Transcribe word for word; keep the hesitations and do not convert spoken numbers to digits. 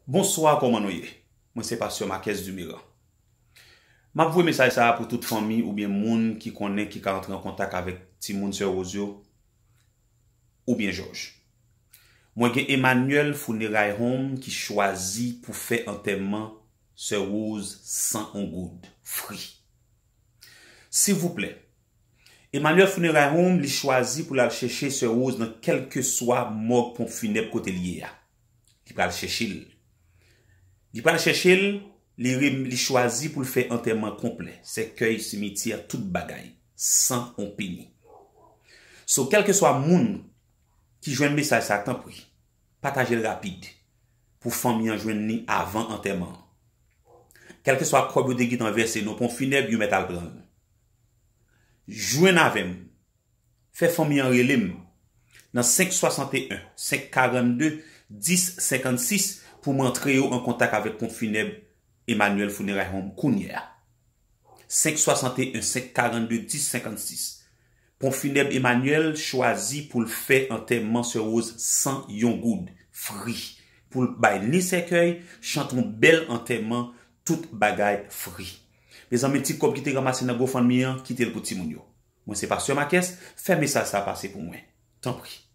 Bonswa, kòman nou ye? Mwen se pastè Marques Duméran. M ap voye mesaj sa a pou tout fanmi oubyen moun ki konnen ki ka antre an kontak avèk timoun sè Rose yo oubyen Jòj. Mwen gen Emmanuel Funeral Home ki chwazi pou fè antèman sè Rose san yon goud, free. Silvouplè, Emmanuel Funeral Home, li chwazi pou l al chèche sè Rose nan kèlkeswa mòg ponp finèb kote l ye a. Li pral chèche l. Li pral chèche l, li, re- li chwazi pou l fè antèman konplè, sèkèy, simityè, tout bagay, san yon peni. So, kèlkeswa moun ki jwenn mesaj sa, tanpri, pataje l rapid pou fanmi an jwenn li avan antèman an. Kèlkeswa kòb yo te gentan vèse nan ponp finèb, yo mèt al pran l. Jwenn avè m. Fè fanmi an rele m nan senk swasanteyen, senk karannde, dis senkannsis pou m antre yo an kontak avèk ponp finèb Emmanuel Funeral Home kounye a. Senk swasanteyen, senk karannde, dis senkannsis. Ponp finèb Emmanuel chwazi pou l fè antèman sè Rose san yon goud, free. Pou l bay ni sèkèy, chante yon bèl antèman, tout bagay free. Mezanmi, ti kòb ki te ranmase nan GoFundMe an, kite l pou timoun yo. Mwen se pastè Marques, fè mesaj sa pase pou mwen. Tanpri.